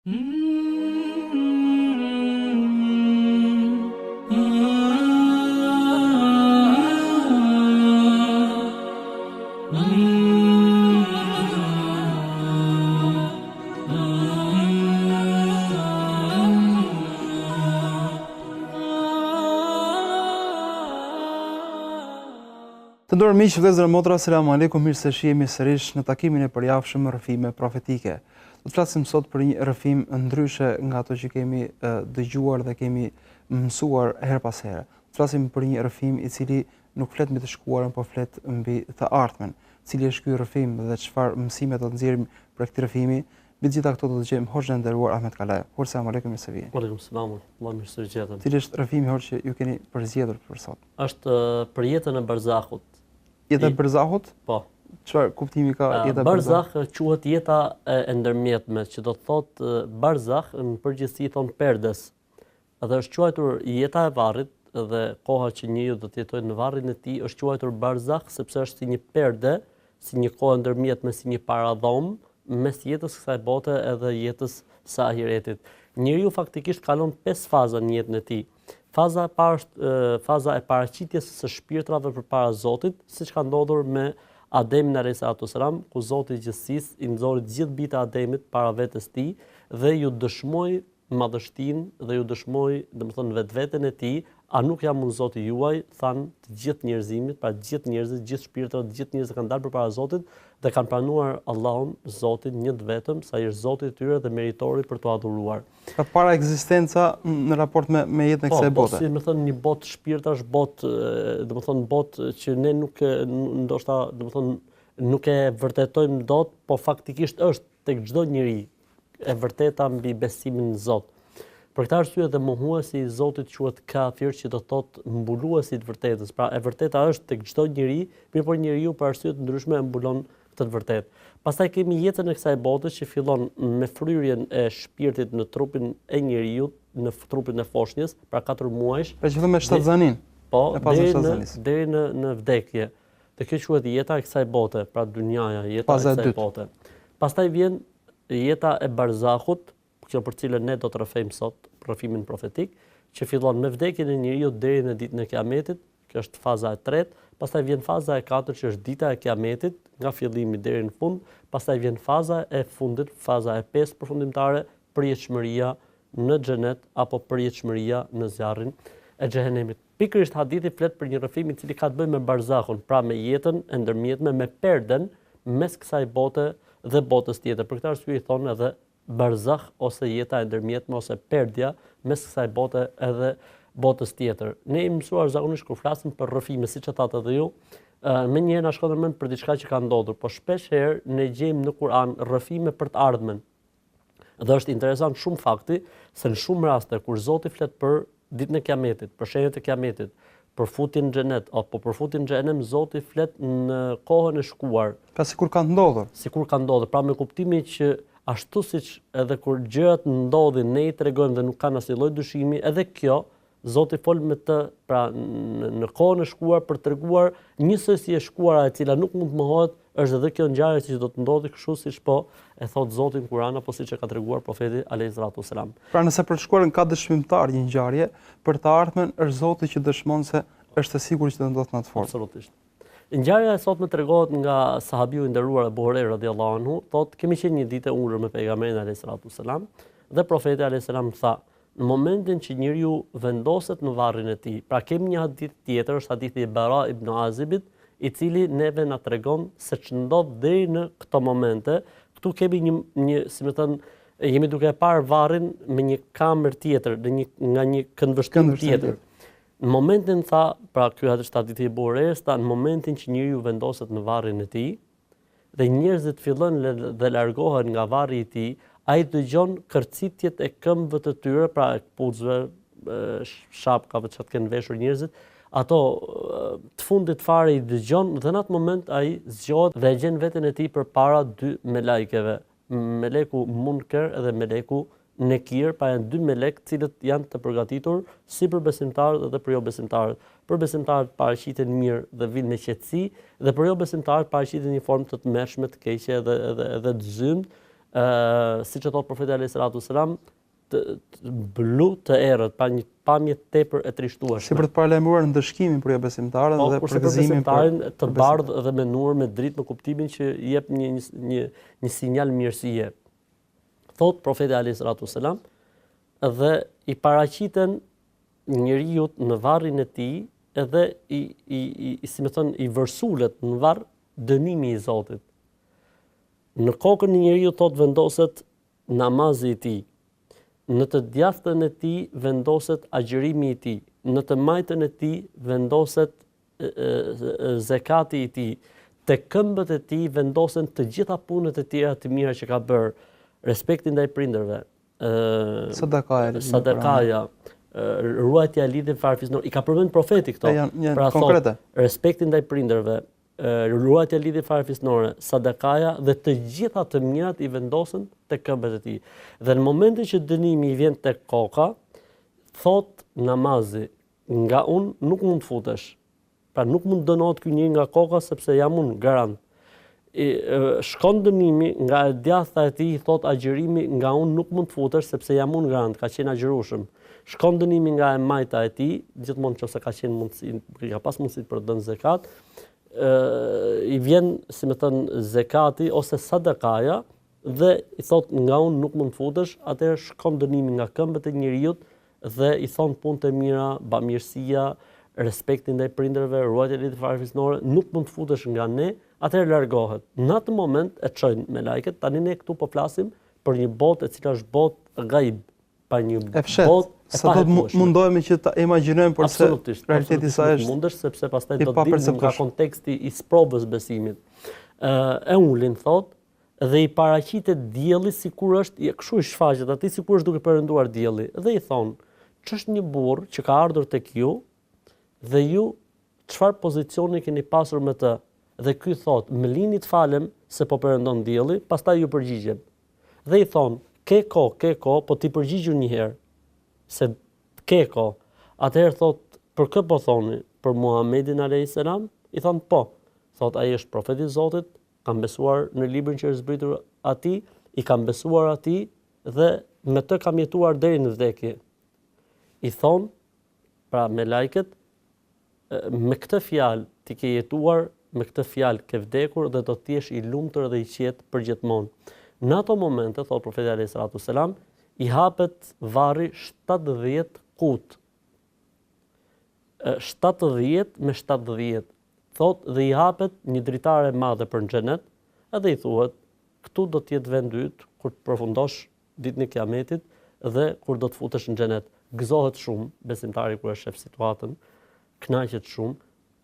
Të nderuar miq, vëllezër e motra, selam aleikum, mirë se shihemi sërish në takimin e përjavshëm Rrëfime Profetike. Do të flasim sot për një rrëfim ndryshe nga ato që kemi dëgjuar dhe kemi mësuar herë pas here. Do të flasim për një rrëfim i cili nuk flet mbi të shkuarën, por flet mbi të ardhmen. Cili është ky rrëfim dhe çfarë mësime do të nxjerrim prej këtij rrëfimi? Mbi të gjitha këto do të dëgjojmë hoxhën e nderuar Ahmet Kalaja. Hoxhë, selam aleikum, mirë se vini. Aleikum selam, Allah mirë se ju gjetëm. Cili është rrëfimi hoxhë që ju keni përzgjedhur për sot? Është për jetën e Barzahut. Jeta e Berzahut? Po. Çfarë kuptimi ka jeta e Berzahut? Barzah quhet jeta e ndërmjetme, që do të thotë Barzah në përgjithësi i thonë perdes. Dhe është quajtur jeta e varrit dhe koha që njeriu do të jetojë në varrin e tij është quajtur Barzah sepse është si një perde, si një kohë e ndërmjetme, si një paradhomë mes jetës kësaj bote edhe jetës së ahiretit. Njeriu faktikisht kalon pesë faza në jetën e tij. Faza e parë është faza e paraqitjes së shpirtrave përpara Zotit, siç ka ndodhur me Ademin alayhi salatu wasalam, ku Zoti i gjithësisë i nxori të gjithë bijtë e Ademit para vetes tij dhe ju dëshmoi madhështinë dhe ju dëshmoi, domethënë vetveten e tij, a nuk jam unë Zoti juaj, thanë të gjithë njerëzimit, pra të gjithë njerëzit, të gjithë shpirtrat, të gjithë njerëzit kanë dalë përpara Zotit dhe kanë pranuar Allahun, Zotin, një të vetëm, se ai është Zoti i tyre dhe meritori për t'u adhuruar. Pra para ekzistenca në raport me me jetën e po, kësaj po, bote. Po, si me thënë një botë shpirtrash, botë, domethënë botë që ne nuk ndoshta, domethënë nuk e vërtetojmë dot, po faktikisht është tek çdo njeri e vërteta mbi besimin në Zot. Për këtë arsye dhe mohuesi i Zotit quhet kafir, që do të thotë mbuluesi i të vërtetës. Pra e vërteta është tek çdo njeri, mirëpo njeriu për arsye të ndryshme e mbulon këtë të vërtetë. Pastaj kemi jetën e kësaj bote që fillon me fryrjen e shpirtit në trupin e njeriut, në trupin e foshnjës, pra 4 muajsh. Pra që fillon me shtatzaninë. Po, deri në deri në në vdekje. Dhe kjo quhet jeta e kësaj bote, pra dynjaja, jeta e kësaj bote. Pastaj vjen jeta e barzahut, kjo për cilën ne do të rrëfejmë sot, rrëfimin profetik, që fillon me vdekjen e njeriut deri në ditën e Kiametit, Kjo është faza e tretë, pastaj vjen faza e katërt që është dita e Kiametit, nga fillimi deri në fund, pastaj vjen faza e fundit, faza e pestë përfundimtare, përjetshmëria në xhenet apo përjetshmëria në zjarrin e xhehenemit. Pikërisht hadithi flet për një rrëfim i cili ka të bëjë me barzahun, pra me jetën e ndërmjetme, me perden mes kësaj bote dhe botës tjetër. Për këtë arsye i thonë edhe Barzah ose jeta e ndërmjetme ose perdja mes kësaj bote edhe botës tjetër. Ne jemi mësuar zakonisht kur flasim për rrëfime, siç e thatë edhe ju, menjëherë na shkon në mend për diçka që ka ndodhur, po shpesh herë ne gjejmë në Kur'an rrëfime për të ardhmen. Dhe është interesant shumë fakti se në shumë raste kur Zoti flet për Ditën e Kiametit, për shenjat e Kiametit, për futjen në xhenet apo për futjen në xhehenem, Zoti flet në kohën e shkuar. Pra sikur ka ndodhur. Sikur ka ndodhur, pra me kuptimin që ashtu siç edhe kur gjërat ndodhin, ne i tregojmë dhe nuk kanë asnjë lloj dyshimi, edhe kjo Zoti fol me të, pra në, në kohën e shkuar për të treguar njësoj si e shkuara e cila nuk mund të mohohet, është edhe kjo ngjarje që do të ndodhi kështu siç po e thotë Zoti në Kur'an apo siç e ka treguar profeti alayhi salatu wasalam. Pra nëse për të shkuarën ka dëshmimtar një ngjarje, për të ardhmen është Zoti që dëshmon se është e sigurt që do të ndodhë në atë formë. Absolutisht. Ngjarja e sotme tregohet nga sahabiu i nderuar Abu Huraira radhiyallahu anhu, thotë kemi qenë një ditë ulur me pejgamberin alayhi salatu wasalam dhe profeti alayhi salam tha Në momentin që njeriu vendoset në varrin e tij, pra kemi një hadith tjetër, është hadithi i Bara ibn Azibit, i cili neve na tregon se ç'ndodh deri në këto momente. Këtu kemi një një, si me thënë, jemi duke e parë varrin me një kamerë tjetër, në një nga një këndvështrim tjetër. Në momentin tha, pra ky hadith është hadithi i Ebu Hurejrës, tha në momentin që njeriu vendoset në varrin e tij, dhe njerëzit fillojnë dhe largohen nga varri i tij, ai dëgjon kërcitjet e këmbëve të tyre, pra e këpucëve, shapkave që të kenë veshur njerëzit, ato të fundit fare i dëgjon dhe në atë moment ai zgjohet dhe e gjen veten e tij përpara dy melajkeve, meleku Munker dhe meleku Nekir, pra janë dy melekë të cilët janë të përgatitur si për besimtarët dhe për jobesimtarët. Për besimtarët paraqiten mirë dhe vijnë me qetësi dhe për jobesimtarët paraqiten në një formë të tmerrshme, të keqe dhe edhe edhe të zymtë. Ë, siç e thotë profeti alayhi salatu selam, të, të blu të errët, pa një pamje tepër e trishtueshme. Si për të paralajmëruar ndëshkimin për jobesimtarët po, dhe për gëzimin për të bardhë dhe me nur, me dritë, me kuptimin që jep një një një, një sinjal mirësie. Thot profeti alayhi salatu selam dhe i paraqiten njeriut në varrin e tij edhe i i i, si me thënë i vërsulet në varr dënimi i Zotit. Në kokën e njeriut thot vendoset namazi i tij. Në të djathtën e tij vendoset agjërimi i tij, në të majtën e tij vendoset zekati i tij, te këmbët e tij vendosen të gjitha punët e tjera të mira që ka bërë, respekti ndaj prindërve, ë sadakaja, sadakaja, ruajtja e lidhjeve farefisnore, i ka përmend profeti këto. Janë, janë pra, konkrete. Thot, respekti ndaj prindërve, ruajtja e lidhjeve farefisnore, sadakaja dhe të gjitha të mirat i vendosen te këmbët e tij. Dhe në momentin që dënimi i vjen tek koka, thot namazi, nga unë nuk mund të futesh. Pra nuk mund të dënohet ky njeri nga koka sepse jam unë garant. I, shkon dënimi nga e djathta e tij i thot agjërimi nga unë nuk mund të futesh sepse jam unë garant, ka qenë agjërueshëm. Shkon dënimi nga e majta e tij, gjithmonë nëse ka qenë mundësi, ka pas mundësi për të dhënë zekat, ë i vjen, si me thënë, zekati ose sadakaja dhe i thot nga unë nuk mund të futesh, atëherë shkon dënimi nga këmbët e njeriut dhe i thon punët e mira, bamirësia, respekti ndaj prindërve, ruajtja e lidhjeve farefisnore, nuk mund të futesh nga ne, atëherë largohet. Në atë moment e çojnë melajket, tani ne këtu po flasim për një botë e cila është botë gajb, pa një botë e sa do të mundohemi që ta imagjinojmë por se realiteti sa është mundesh sepse pastaj do të dimë nga konteksti i sprovës besimit. Ë e ulin thot dhe i paraqitet dielli sikur është kështu i shfaqet atij sikur është duke perënduar dielli dhe i thon ç'është një burrë që ka ardhur tek ju dhe ju çfarë pozicioni keni pasur me të dhe ky thot më lini të falem se po perëndon dielli pastaj ju përgjigjem Dhe i thonë, ke kohë, ke kohë, po ti përgjigju një herë, se ke kohë. Atëherë thotë, për kë po thoni, për Muhammedin a.s. I thonë, po. Thotë, ai është profet i Zotit, kam besuar në librin që është zbritur atij, i kam besuar atij dhe me të kam jetuar deri në vdekje. I thonë, pra melajket, Me këtë fjalë ti ke jetuar, me këtë fjalë ke vdekur dhe do të jesh i lumtur dhe i qetë përgjithmonë. Në ato momente, thotë Profeti alejhi salatu selam, i hapet varri 70 kut. 70 me 70. Thotë dhe i hapet një dritare e madhe për në xhenet, edhe i thuhet, këtu do të jetë vendi yt kur të përfundosh ditën e Kiametit dhe kur do të futesh në xhenet. Gëzohet shumë besimtari kur e shef situatën, kënaqet shumë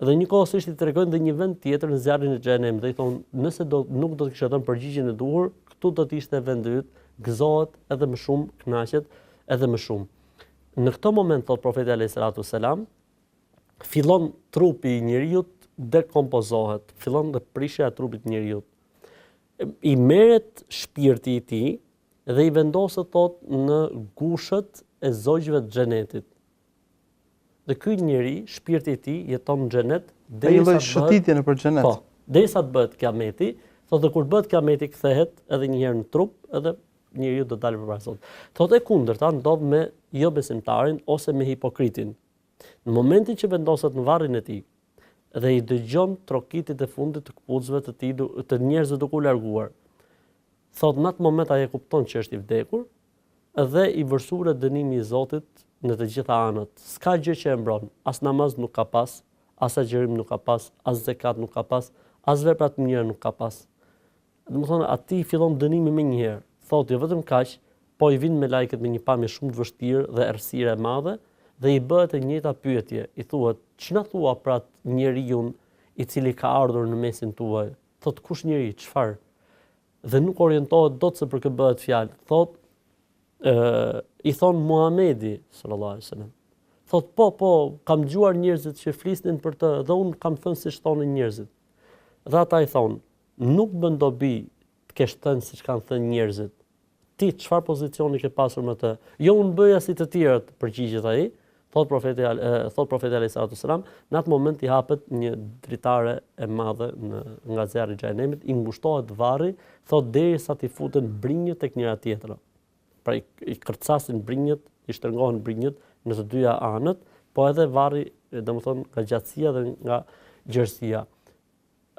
dhe njëkohësisht i tregojnë dhe një vend tjetër në zjarrin e xhehenemit dhe i thonë nëse do nuk do të kishe dhënë përgjigjen e duhur, këtu do të ishte vendi yt, gëzohet edhe më shumë, kënaqet edhe më shumë. Në këtë moment thot profeti alayhi salatu selam, fillon trupi i njeriut dekompozohet, fillon dhe prishja e trupit të njeriut. I merret shpirti i tij dhe i vendoset thot në gushët e zogjve të xhenetit. Dhe ky njeri, shpirti i tij jeton në xhenet derisa të shëtitje nëpër xhenet. Po, derisa të bëhet kiameti, thotë dhe kur të bëhet kiameti kthehet edhe një herë në trup, edhe njeriu do dalë përpara Zotit. Thotë e kundërta ndodh me jobesimtarin ose me hipokritin. Në momentin që vendoset në varrin e tij dhe i dëgjon trokitjet e fundit të këpucëve të tij, të njerëzve duke u larguar, thotë në atë moment ai e kupton që është i vdekur dhe i vërsulet dënimi i Zotit në të gjitha anët. S'ka gjë që e mbron, as namaz nuk ka pas, as agjërim nuk ka pas, as zekat nuk ka pas, as vepra të mira nuk ka pas. Domethënë atij i fillon dënimi menjëherë. Thotë jo vetëm kaq, po i vijnë melajket me një pamje shumë të vështirë dhe errësirë e madhe dhe i bëhet e njëjta pyetje, i thuhet, ç'na thua për atë njeriun i cili ka ardhur në mesin tuaj? Thotë kush njeri, çfarë? Dhe nuk orientohet dot se për kë bëhet fjalë. Thotë ë i thon Muhamedi sallallahu alaihi wasallam. Thotë po, po, kam dëgjuar njerëzit që flisnin për të dhe unë kam thënë siç thonin njerëzit. Dhe ata i thonë, Nuk bën dobi të kesh thënë siç kanë thënë njerëzit. Ti çfarë pozicioni ke pasur me të? Jo unë bëja si të tjerët, përgjigjet ai. Thot profeti thot profeti alayhi salatu selam, në atë moment i hapet një dritare e madhe në nga zjarri i xhehenemit, i ngushtohet varri, thot derisa t'i futen brinjët tek njëra tjetra. Pra i, i kërcasin brinjët, i shtrëngohen brinjët në të dyja anët, po edhe varri, domethënë nga gjatësia dhe nga gjerësia.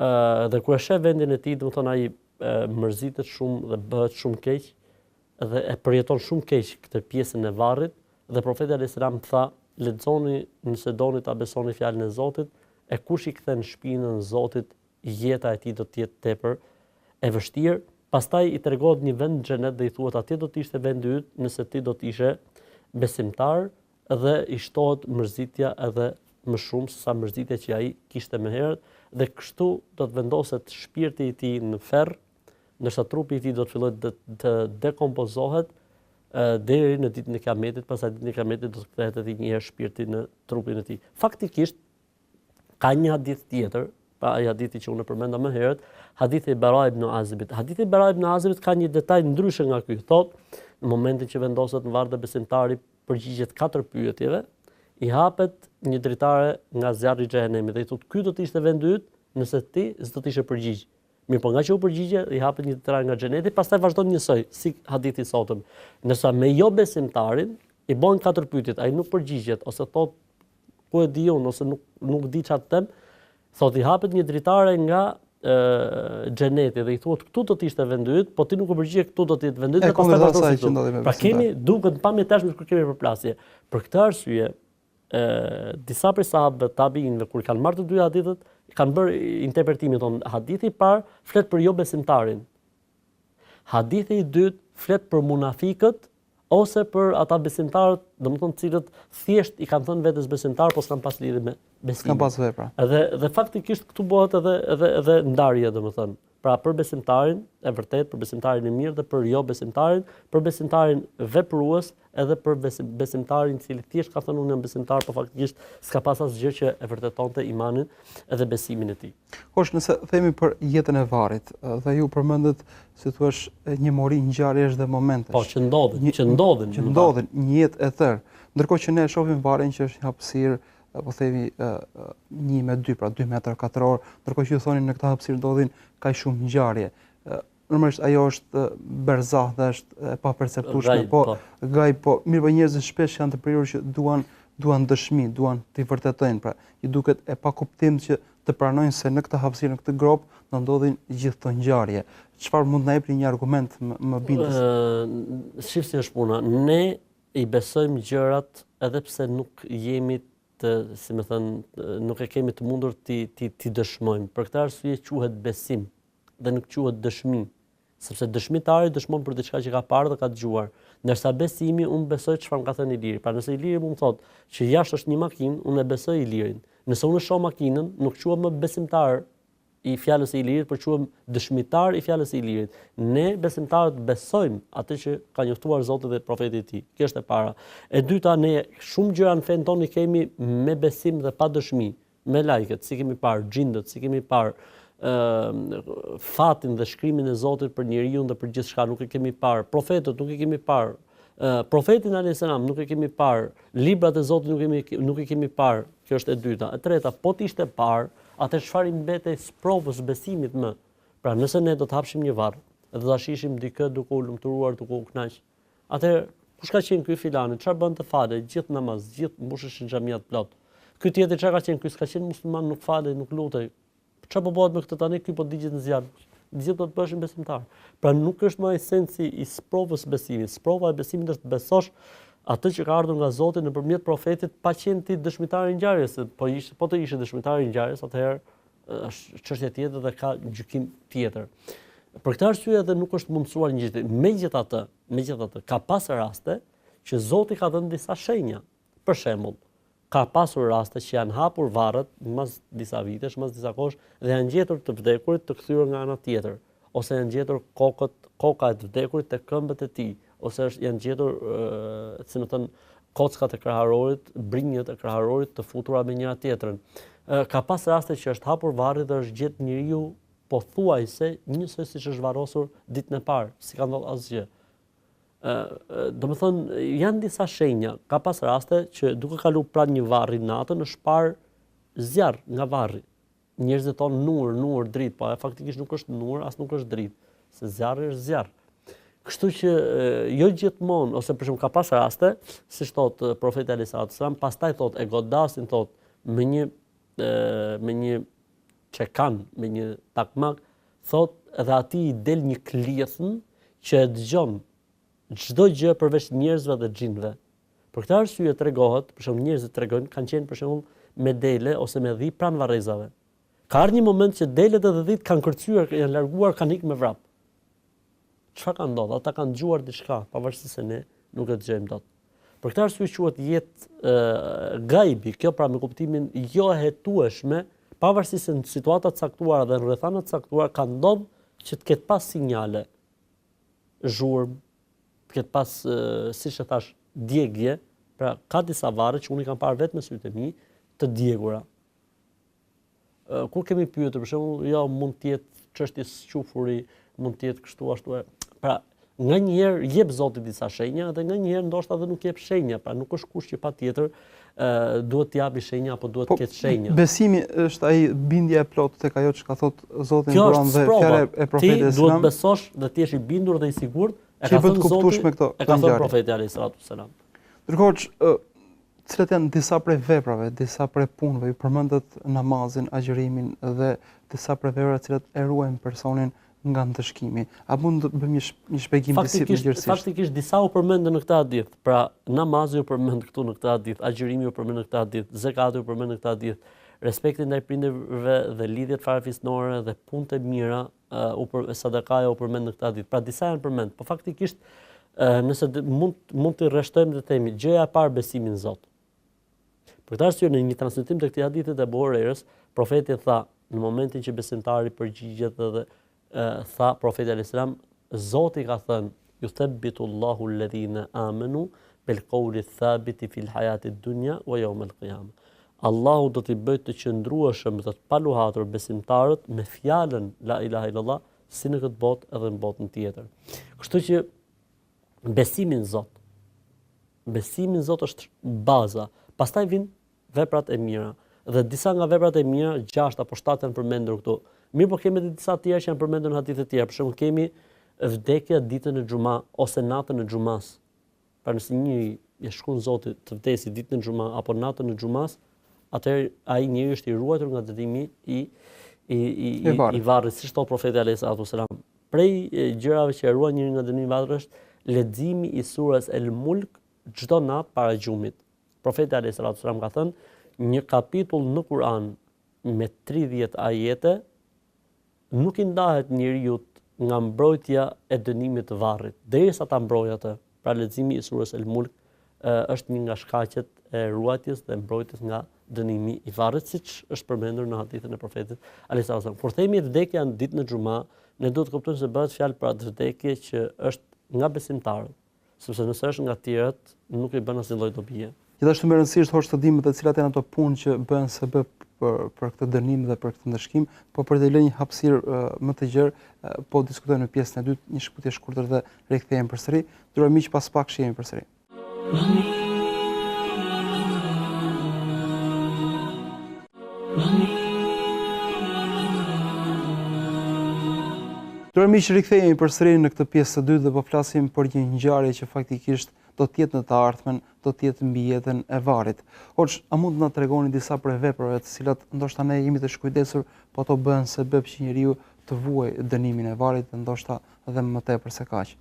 Ë dhe kur e sheh vendin e tij, domethënë ai mërzitet shumë dhe bëhet shumë keq dhe e përjeton shumë keq këtë pjesën e varrit dhe profeti alayhis salam tha lexoni nëse doni ta besoni fjalën e Zotit e kush i kthen shpinën Zotit jeta e tij do të jetë tepër e vështirë pastaj i tregohet një vend në xhenet dhe i thuhet atje do të ishte vendi yt nëse ti do të ishe besimtar dhe i shtohet mërzitja edhe më shumë se sa mërzitja që ai kishte më herët dhe kështu do të vendoset shpirti i tij në ferr, ndërsa trupi i tij do të fillojë të, të dekompozohet deri në ditën e Kiametit, pastaj ditën e Kiametit do të kthehet edhe një herë shpirti në trupin e tij. Faktikisht ka një hadith tjetër, pra ai hadithi që unë e përmenda më herët, hadithi i Bara ibn Azibit. Hadithi i Bara ibn Azibit ka një detaj ndryshe nga ky. Thotë, në momentin që vendoset në varr dhe besimtari përgjigjet katër pyetjeve, i hapet një dritare nga zjarri i xhehenemit dhe i thotë ky do të ishte vendi yt nëse ti s'do të ishe përgjigj. Mirëpo nga që u përgjigje, i hapet një dritare nga xheneti, pastaj vazhdon njësoj si hadithi i sotëm. Ndërsa me jo besimtarin i bën katër pyetjet, ai nuk përgjigjet ose thotë ku e di unë ose nuk nuk di çfarë të them, thotë i hapet një dritare nga xheneti dhe i thuhet këtu do të ishte vendi yt, po ti nuk u përgjigje këtu do të jetë vendi yt dhe pastaj vazhdon si këtu. Pra kemi duket në pamje tashmë kur kemi përplasje. Për këtë arsye, ë disa prej sahabëve tabiinëve kur kanë marrë të dy hadithet, kanë bërë interpretimin thonë hadithi i parë flet për jobesimtarin. Hadithi i dytë flet për munafikët ose për ata besimtarët, domethënë të cilët thjesht i kanë thënë vetes besimtar, po s'kan pas lidhje me besimin. S'kan pas vepra. Edhe dhe faktikisht këtu bëhet edhe edhe edhe ndarje, domethënë. Pra për besimtarin e vërtetë, për besimtarin e mirë dhe për jo besimtarin, për besimtarin veprues edhe për besimtarin i cili thjesht ka thënë unë jam besimtar, po faktikisht s'ka pas asgjë që e vërtetonte imanin edhe besimin e tij. Hoxhë, nëse themi për jetën e varrit dhe ju përmendët si thua një mori ngjarjesh dhe momentesh. Po që ndodhin, një, që ndodhin, që ndodhin një jetë e tërë. Ndërkohë që ne e shohim varrin që është një hapësirë, po themi 1 me 2, pra 2 metra katror, ndërkohë që ju thoni në këtë hapësirë ndodhin kaq shumë ngjarje. Normalisht ajo është berzah dhe është e paperceptueshme, po, po gajb, po mirëpo njerëzit shpesh janë të prirur që duan duan dëshmi, duan të vërtetojnë, pra i duket e pakuptimtë që të pranojnë se në këtë hapësirë, në këtë gropë do ndodhin gjithë këto ngjarje. Çfarë mund të na jepni një argument më, më bindës? Ë, shif si është puna. Ne i besojmë gjërat edhe pse nuk jemi të, si me thënë, nuk e kemi të mundur t'i t'i t'i dëshmojmë. Për këtë arsye quhet besim dhe nuk quhet dëshmi. Sepse dëshmitari dëshmon për diçka që ka parë dhe ka dëgjuar. Ndërsa besimi, unë besoj çfarë më ka thënë Iliri. Pra nëse Iliri mu më thotë që jashtë është një makinë, unë e besoj Ilirin. Nëse unë shoh makinën, nuk quhem më besimtar i fjalës së Ilirit, por quhem dëshmitar i fjalës së Ilirit. Ne besimtarët besojmë atë që ka njoftuar Zoti dhe profeti i tij. Kjo është e para. E dyta, ne shumë gjëra në fenë tonë i kemi me besim dhe pa dëshmi. Melajket, s'i kemi parë, xhindët, s'i kemi parë, ë fatin dhe shkrimin e Zotit për njeriun dhe për gjithçka nuk e kemi parë, profetët nuk e kemi parë, ë profetin alayhis salam nuk e kemi parë, librat e Zotit nuk kemi nuk i kemi parë. Kjo është e dyta. E treta, po të ishte parë, atëherë çfarë i mbetej sprovës besimit më? Pra, nëse ne do të hapshim një varr dhe do ta shihshim dikë duke u lumturuar, duke u kënaq, Atëherë, kush ka qenë ky filani, çfarë bënte falej, gjithë namaz, gjithë mbusheshin xhamiat plot. Ky tjetri çfarë ka qenë, ky s'ka qenë musliman, nuk falej, nuk lutej. Çfarë po bëhet me këtë tani, ky po digjet në zjarr. Gjithë do të bëheshin besimtar. Pra nuk është më ai sensi i sprovës së besimit. Sprova e besimit është të besosh atë që ka ardhur nga Zoti nëpërmjet profetit pa qenë ti dëshmitar i ngjarjes, po ishte po të ishe dëshmitar i ngjarjes, atëherë është çështje tjetër dhe ka gjykim tjetër. Për këtë arsye edhe nuk është mundësuar një gjë. Megjithatë, megjithatë ka pas raste që Zoti ka dhënë disa shenja. Për shembull, ka pasur raste që janë hapur varret mas disa vitesh, mas disa kohësh dhe janë gjetur të vdekurit të kthyer nga ana tjetër ose janë gjetur kokët, koka e të vdekurit te këmbët e tij, ose është janë gjetur, si me thënë, kockat e kraharorit, brinjët e kraharorit të futura me njëra tjetrën. Ka pas raste që është hapur varri dhe është gjetë njeriu pothuajse njësoj siç është varrosur ditën e parë, s'i ka ndodhur asgjë. Ë, domethënë janë disa shenja, ka pas raste që duke kalu pranë një varri natën është parë zjarr nga varri. Njerëzit thonë nur, nur, dritë, po ajo faktikisht nuk është nur, as nuk është dritë, se zjarri është zjarr. Kështu që jo gjithmonë ose për shembull ka pas raste, siç thotë profeti alejhi salatu selam, pastaj thotë e godasin thotë me një me një çekan, me një takmak, thotë edhe atij i del një klithmë që e dëgjon çdo gjë përveç njerëzve dhe xhinëve. Për këtë arsye tregohet, për shembull njerëzit tregojnë, kanë qenë për shembull me dele ose me dhi pranë varrezave. Ka ardhur një moment që delet edhe dhitë kanë kërcyer, janë larguar, kanë ikë me vrap. Çfarë ka ndodhur? Ata kanë dëgjuar diçka, pavarësisht se ne nuk e dëgjojmë dot. Për këtë arsye quhet jetë gajbi, kjo pra me kuptimin jo e hetueshme, pavarësisht se në situata të caktuara dhe në rrethana të caktuara ka ndodhur që të ketë pas sinjale, zhurmë, të ketë pas, siç e thash, djegie, pra ka disa varre që unë i kam parë vetë me sytë e mi, të djegura. Kur kemi pyetur, për shembull, jo mund të jetë çështje squfuri, mund të jetë kështu ashtu e. Pra, nganjëherë jep Zoti disa shenja dhe nganjëherë ndoshta edhe nuk jep shenja, pra nuk është kusht që patjetër ë duhet të japi shenja apo duhet po, të ketë shenja. Besimi është ai bindja e plotë tek ajo çka thot Zoti në Kur'an dhe fjala e profetit Ti duhet të besosh dhe të jesh i bindur dhe i sigurt, e ka thënë Zoti, këto, e ka thënë profeti alayhis salatu selam. Ndërkohë që cilat janë disa prej veprave, disa prej punëve, ju përmendët namazin, agjërimin dhe disa prej veprave të cilat e ruajnë personin nga ndëshkimi. A mund të bëjmë një një shpjegim disi më gjerësisht? Faktikisht disa u përmendën në këtë hadith. Pra namazi u përmend këtu në këtë hadith, agjërimi u përmend në këtë hadith, zekati u përmend në këtë hadith, respekti ndaj prindërve dhe lidhjet farefisnore dhe punët e mira u për sadakaja u përmend në këtë hadith. Pra disa janë përmend, po faktikisht nëse mund mund t'i rreshtojmë dhe themi gjëja e parë besimi në Zot. Për këtë arsye në një transmetim të këtij hadithi të Ebu Hurejrës, profeti tha në momentin që besimtari përgjigjet dhe tha profeti alayhis salam, Zoti ka thënë, "Yuthabbitu Allahu alladhina amanu bil qawli thabiti fil hayati dunya wa yawm al qiyamah." Allahu do t'i bëjë të qëndrueshëm dhe të paluhatur besimtarët me fjalën la ilaha illallah si në këtë botë edhe në botën tjetër. Kështu që besimi në Zot. Besimi në Zot është baza. Pastaj vijnë veprat e mira. Dhe disa nga veprat e mira, 6 apo 7 janë përmendur këtu. Mirëpo kemi edhe disa të tjera që janë përmendur në hadithe të tjera. Për shembull kemi vdekja ditën e xhuma ose natën e xhumas. Pra nëse njeriu ia shkruan Zoti të vdesë ditën e xhuma apo natën e xhumas, atëherë ai njeri është i ruajtur nga dënimi i i i i, i varrit, siç thotë profeti alayhis salatu selam. Prej gjërave që e ruan njeriun nga dënimi i varrit është leximi i surës El Mulk çdo natë para gjumit. Profeti alayhis salatu selam ka thënë, një kapitull në Kur'an me 30 ajete nuk i ndahet njeriut nga mbrojtja e dënimit të varrit, derisa ta mbrojë atë. Pra leximi i surës El Mulk është një nga shkaqet e ruajtjes dhe mbrojtjes nga dënimi i varrit, siç është përmendur në hadithin e Profetit alayhis salam. Kur themi vdekja në ditën e xhuma, ne duhet të kuptojmë se bëhet fjalë për atë vdekje që është nga besimtarët. sepse nëse është nga të tjerët, nuk i bën asnjë lloj dobie. Gjithashtu me rëndësi është hoxhë të dimë edhe cilat janë ato punë që bëhen sebep për për këtë dënim dhe për këtë ndëshkim, po për të lënë një hapësirë më të gjerë, po diskutojmë në pjesën e dytë, një shkëputje shkurtër dhe rikthehemi përsëri. Të nderuar miq, pas pak shihemi përsëri. Të nderuar miq, rikthehemi përsëri në këtë pjesë të dytë dhe po flasim për një ngjarje që faktikisht do të jetë në të ardhmen, do të jetë mbi jetën e varrit. Hoxhë, a mund të na tregoni disa prej veprave të cilat ndoshta ne jemi të shkujdesur, po ato bëhen sebep që njeriu të vuajë dënimin e varrit dhe ndoshta dhe më tepër se kaq?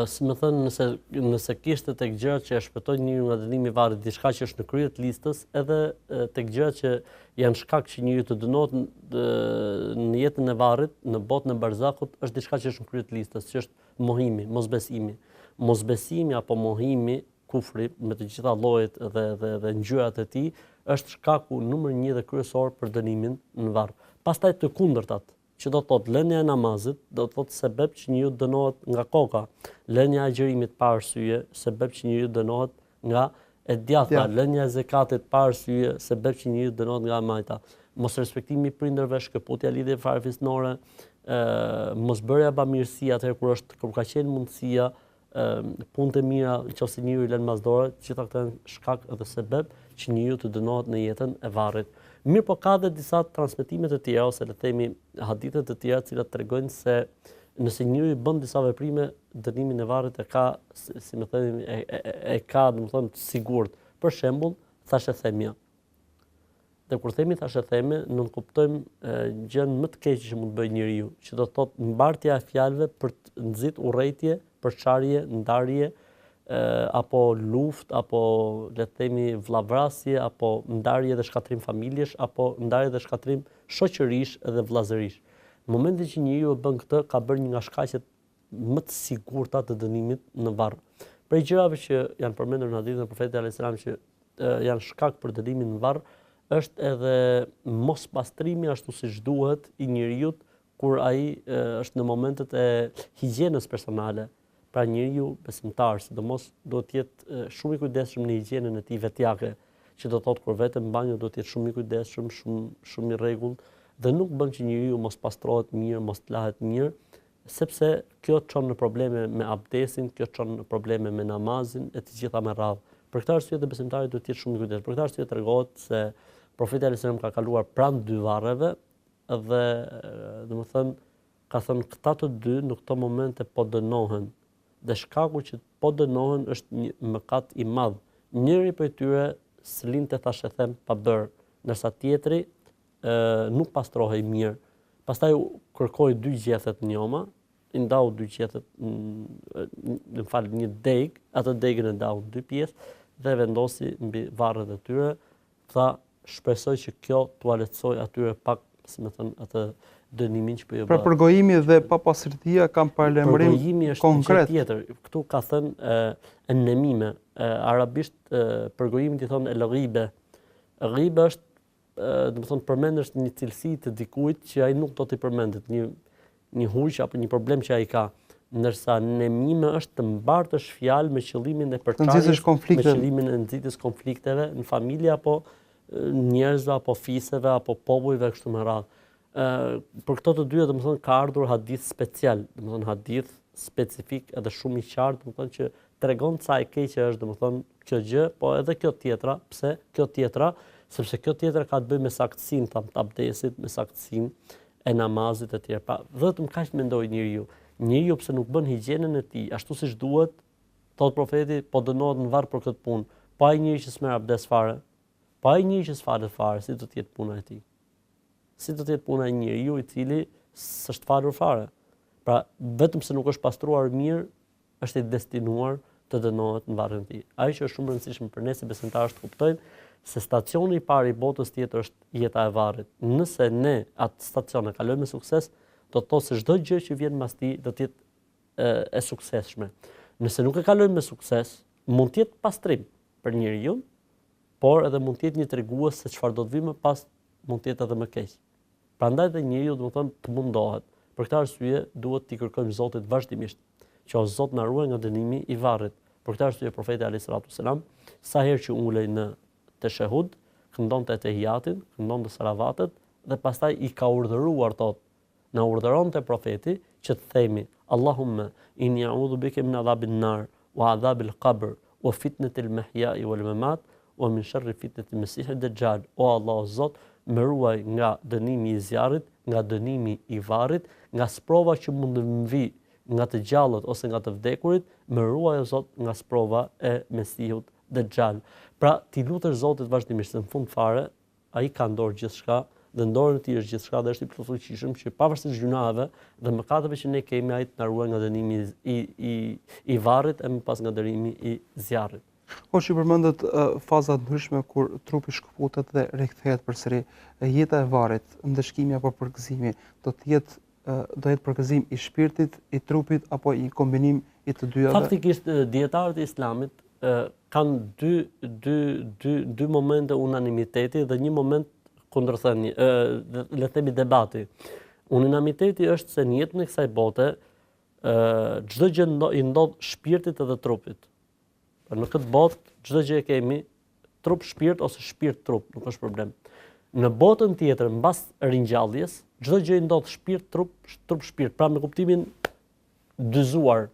si me thënë, nëse, nëse kishte tek gjërat që e shpëtojnë njeriun nga dënimi i varrit, diçka që është në krye të listës, edhe tek gjërat që janë shkak që njeriu të dënohet në jetën e varrit, në botën e barzakut, është diçka që është në krye të listës, që është mohimi, mosbesimi. Mosbesimi apo mohimi, kufri me të gjitha llojet dhe dhe dhe ngjyrat e tij, është shkaku numër 1 dhe kryesor për dënimin në varr. Pastaj të kundërtat, që do të thotë lënia e namazit, do të thotë sebeb që njeriu të dënohet nga koka, lënia e agjërimit pa arsye, sebeb që njeriu të dënohet nga e djathta, lënia e zekatit pa arsye, sebeb që njeriu të dënohet nga e majta, mosrespektimi i prindërve, shkëputja e lidhjeve farefisnore, ë mosbërja bamirësi atëherë kur është kur ka qenë mundësia, punët e mira, nëse njeriu i lën mas dore, të gjitha këto janë shkak edhe sebeb që njeriu të dënohet në jetën e varrit. Mirëpo ka dhe disa transmetime të tjera ose le të themi hadithe të tjera të cilat tregojnë se nëse njeriu i bën disa veprime, dënimin e varrit e ka, si, si me thënë, e, e, e ka, domethënë, të sigurt. Për shembull, thashethemja. Dhe kur themi thashetheme, nënkuptojmë gjënë më të keqe që mund të bëjë njeriu, që do të thotë mbartja e fjalëve për të nxit urrejtje, përçarje, ndarje, apo luftë, apo le të themi vllavrasje, apo ndarje dhe shkatërrim familjesh, apo ndarje dhe shkatërrim shoqërish dhe vëllazërish. Në momentin që njeriu e bën këtë, ka bërë një nga shkaqet më të sigurta të dënimit në varr. Prej gjërave që janë përmendur në hadithin e Profetit alayhis salam që janë shkak për dënimin në varr, është edhe mospastrimi ashtu siç duhet i njeriut kur ai është në momentet e higjienës personale. Pra njeriu besimtar, sidomos duhet të jetë shumë i kujdesshëm në higjienën e tij vetjake, që do të thotë kur vete në banjo duhet të jetë shumë i kujdesshëm, shumë shumë i rregullt dhe nuk bën që njeriu mos pastrohet mirë, mos të lahet mirë, sepse kjo çon në probleme me abdesin, kjo çon në probleme me namazin e të gjitha me radhë. Për këtë arsye dhe besimtari duhet të jetë shumë i kujdesshëm. Për këtë arsye tregohet se profeti alayhis salam ka kaluar pranë dy varreve dhe domethënë ka thënë këta të dy në këto momente po dënohen dhe shkaku që po dënohen është një mëkat i madh. Njëri prej tyre s'linte thashethem pa bërë, ndërsa tjetri ë nuk pastrohej mirë. Pastaj kërkoi dy gjethe të njoma, i ndau dy gjethet, më fal, një degë, atë degën e ndau në dy pjesë dhe vendosi mbi varret e tyre, tha shpresoj që kjo t'ua lehtësojë atyre pak, si me thënë, atë dënimin që po ju bëhet. Pra përgojimi dhe papastërtia kanë paralajmërim Përgojimi është konkret. gjë tjetër. Këtu ka thënë e, en-nemime, arabisht përgojimit i thonë el-ghibe. Ghibe është domethënë përmendësh një cilësi të dikujt që ai nuk do t'i përmendet, një një huq apo një problem që ai ka, ndërsa nemime është të mbartësh fjalë me qëllimin e përçarjes, me qëllimin e nxitjes konflikteve në familje apo njerëzve apo fiseve apo popujve kështu me radhë. Ë për këto të dyja domethënë ka ardhur hadith special, domethënë hadith specifik edhe shumë i qartë, domethënë që tregon sa e keqe është domethënë kjo gjë, po edhe kjo tjetra, pse kjo tjetra, sepse kjo tjetra ka të bëjë me saktësinë të abdesit, me saktësinë e namazit e tjerë. Pa, vetëm kaq mendoi njeriu. Njeriu pse nuk bën higjienën e tij ashtu siç duhet, thotë profeti, po dënohet në varr për këtë punë. Po ai njeri që s'merr abdes fare, po ai njeri që s'falet fare, si do të jetë puna e tij? Si do të jetë puna e njeriu i cili s'është falur fare? Pra, vetëm se nuk është pastruar mirë, është i destinuar të dënohet në varrin e tij. Ajo që është shumë e rëndësishme për ne si besimtarë është të kuptojmë se stacioni i parë i botës tjetër është jeta e varrit. Nëse ne atë stacion e kalojmë me sukses, do të thotë se çdo gjë që vjen mbas tij do të jetë e, e suksesshme. Nëse nuk e kalojmë me sukses, mund të jetë pastrim për njeriun, por edhe mund të jetë një tregues se çfarë do të vijë më pas, mund të jetë edhe më keq. Prandaj dhe njeriu domethënë të mundohet. Për këtë arsye duhet t'i kërkojmë Zotit vazhdimisht, që o Zot na ruaj nga dënimi i varrit. Për këtë arsye profeti alayhis salatu selam, sa herë që ulej në teshehud, këndonte etehijatin, këndonte salavatet dhe pastaj i ka urdhëruar thotë, na urdhëronte profeti që të themi Allahumma inni a'udhu bika min adhabin nar wa adhabil qabr wa fitnetil mahya'i wal mamat wa min sharri fitnetil mesihid dexhal, o Allah o Zot, më ruaj nga dënimi i zjarrit, nga dënimi i varrit, nga sprova që mund të më vijë nga të gjallët ose nga të vdekurit, më ruaj o Zot nga sprova e Mesihut Dexhal. Pra, t'i lutesh Zotit vazhdimisht se në fund fare Ai ka në dorë gjithçka dhe në dorën e tij është gjithçka dhe është i plotfuqishëm që pavarësisht gjynaheve dhe mëkateve që ne kemi ai të na ruajë nga dënimi i i i varrit e më pas nga dënimi i zjarrit. Hoxhë, ju përmendët faza të ndryshme kur trupi shkëputet dhe rikthehet përsëri. Jeta e varrit, ndëshkimi apo përgëzimi, do të jetë do jetë përgëzim i shpirtit, i trupit apo një kombinim i të dyjave? Faktikisht dijetarët e Islamit kanë dy dy dy dy momente unanimiteti dhe një moment kundërthënie, ë le të themi debati. Unanimiteti është se në jetën e kësaj bote ë çdo gjë i ndodh shpirtit edhe trupit. Pra në këtë botë çdo gjë e kemi trup shpirt ose shpirt trup, nuk është problem. Në botën tjetër mbas ringjalljes, çdo gjë i ndodh shpirt trup, trup shpirt, pra me kuptimin dyzuar.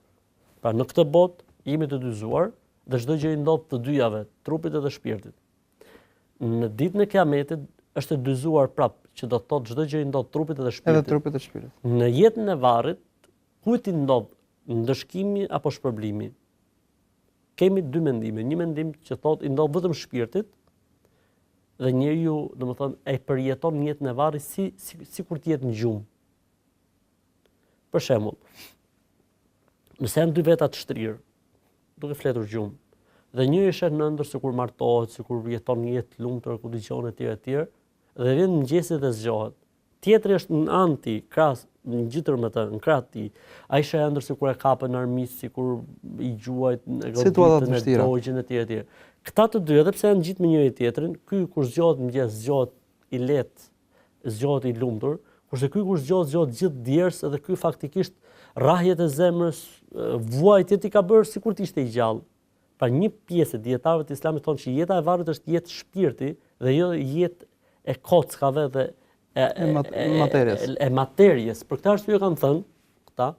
Pra në këtë botë jemi të dyzuar dhe çdo gjë i ndodh të dyjave, trupit edhe shpirtit. Në ditën e Kiametit është e dyzuar prap, që do të thotë çdo gjë i ndodh trupit edhe shpirtit. Edhe trupit edhe shpirtit. Në jetën e varrit, kujt i ndodh ndëshkimi apo shpërblimi? Kemi dy mendime, një mendim që thotë i ndodh vetëm shpirtit dhe njeriu, domethënë, e përjeton jetën e varrit si si sikur të jetë në gjumë. Për shembull, nëse janë dy veta të shtrirë, duke fletur gjumë, dhe njëri sheh në ëndërr sikur martohet, sikur jeton një jetë të lumtur, ku dëgjon etj etj, dhe vjen mëngjesi dhe zgjohet. Tjetri është në anë të tij, krah ngjitur me të, në krah të tij. Ai sheh ëndërr sikur e kapën armiqtë, sikur i gjuajtën, e goditën, e dogjën etj etj. Këta të dy, edhe pse janë ngjitur me njëri tjetrin, ky kur zgjohet në mëngjes zgjohet i lehtë, zgjohet i lumtur, kurse ky kur zgjohet zgjohet gjithë djersë edhe ky faktikisht rrahjet e zemrës, vuajtjet i ka bërë sikur të ishte i gjallë. Pra një pjesë e dijetarëve të Islamit thonë që jeta e varrit është jetë shpirti dhe jo jetë e kockave dhe e, e, e, materies. E, e materies. Për këtë arsye kanë thënë këta,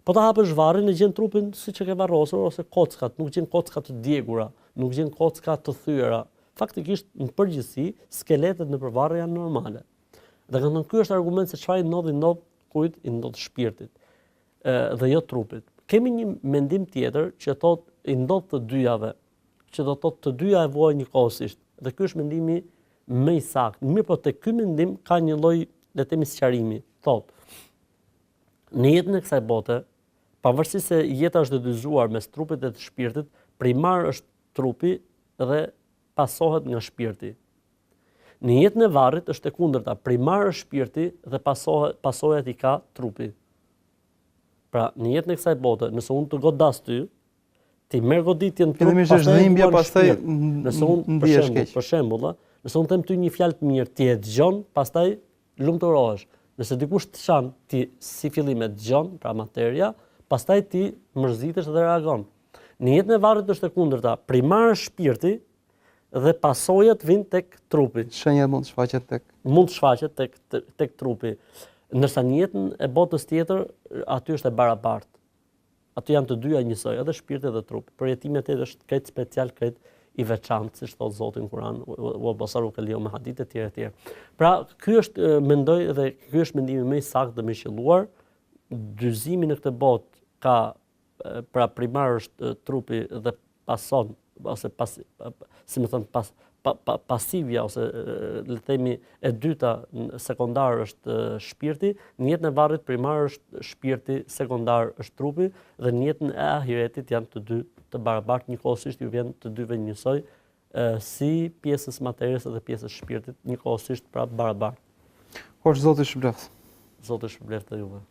po ta hapësh varrin e gjen trupin siç e ke varrosur ose kockat, nuk gjen kocka të djegura, nuk gjen kocka të thyera. Faktikisht në përgjithësi skeletet nëpër varre janë normale. Dhe kanë thënë ky është argument se çfarë i ndodh i ndodh kujt i ndodh shpirtit ë dhe jo trupit. Kemi një mendim tjetër që thotë i ndodh të dyjave, që do të thotë të dyja e vuajnë njëkohësisht. Dhe ky është mendimi më i saktë. Mirëpo te ky mendim ka një lloj, le të themi sqarimi. Thotë, në jetën e kësaj bote, pavarësisht se jeta është e dyzuar mes trupit dhe të shpirtit, primar është trupi dhe pasohet nga shpirti. Në jetën e varrit është e kundërta, primar është shpirti dhe pasohet, pasojat i ka trupi. Pra, në jetën e kësaj bote, nëse unë të godas ty, ti merr goditjen në trup, pastaj dhimbja, pastaj nëse unë për shembull, për shembull, nëse unë them ty një fjalë të mirë, ti e dëgjon, pastaj lumturohesh. Nëse dikush të shan, ti si fillim e dëgjon, pra materia, pastaj ti mërzitesh dhe reagon. Në jetën e varrit është e kundërta, primar është shpirti dhe pasojat vijnë tek trupi. Shenjat mund të shfaqen tek mund të shfaqet tek tek trupi. Ndërsa në jetën e botës tjetër aty është e barabartë. Aty janë të dyja njësoj, edhe shpirti edhe trupi. Përjetimi aty është krejt special, krejt i veçantë, siç thotë Zoti në Kur'an, wa basaruka al-yawma hadid etj etj. Pra, ky është mendoj edhe ky është mendimi më i saktë dhe më i qëlluar. Dyzimi në këtë botë ka pra primar është trupi dhe pason ose pas si me thënë pas pa, pa, pasivja ose le të themi e dyta sekondar është shpirti, në jetën e varrit primar është shpirti, sekondar është trupi dhe në jetën e ahiretit janë të dy të barabartë njëkohësisht ju vjen të dyve njësoj si pjesës materies dhe pjesës shpirtit njëkohësisht pra barabartë. Hoxhë Zoti ju shpërbleftë. Zoti ju shpërbleftë dhe juve.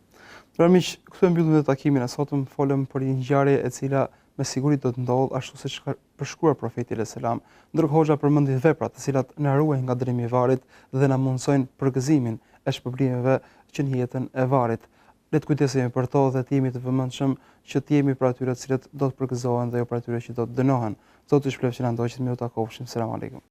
Pra miq, këtu e mbyllim dhe takimin e sotëm, folëm për një ngjarje e cila me siguri do të ndodhë ashtu siç ka përshkruar profeti alejhi selam. Ndërkohë hoxha përmendi veprat të cilat na ruajnë nga dënimi i varrit dhe na mundësojnë përgëzimin e shpërblimeve që në jetën e varrit. Le të kujdesemi për to dhe të jemi të vëmendshëm që të jemi prej atyre të cilët do të përgëzohen dhe jo prej atyre që do të dënohen. Zoti ju shpërbleftë që na ndoqët, mirë u takofshim. Selam alejkum.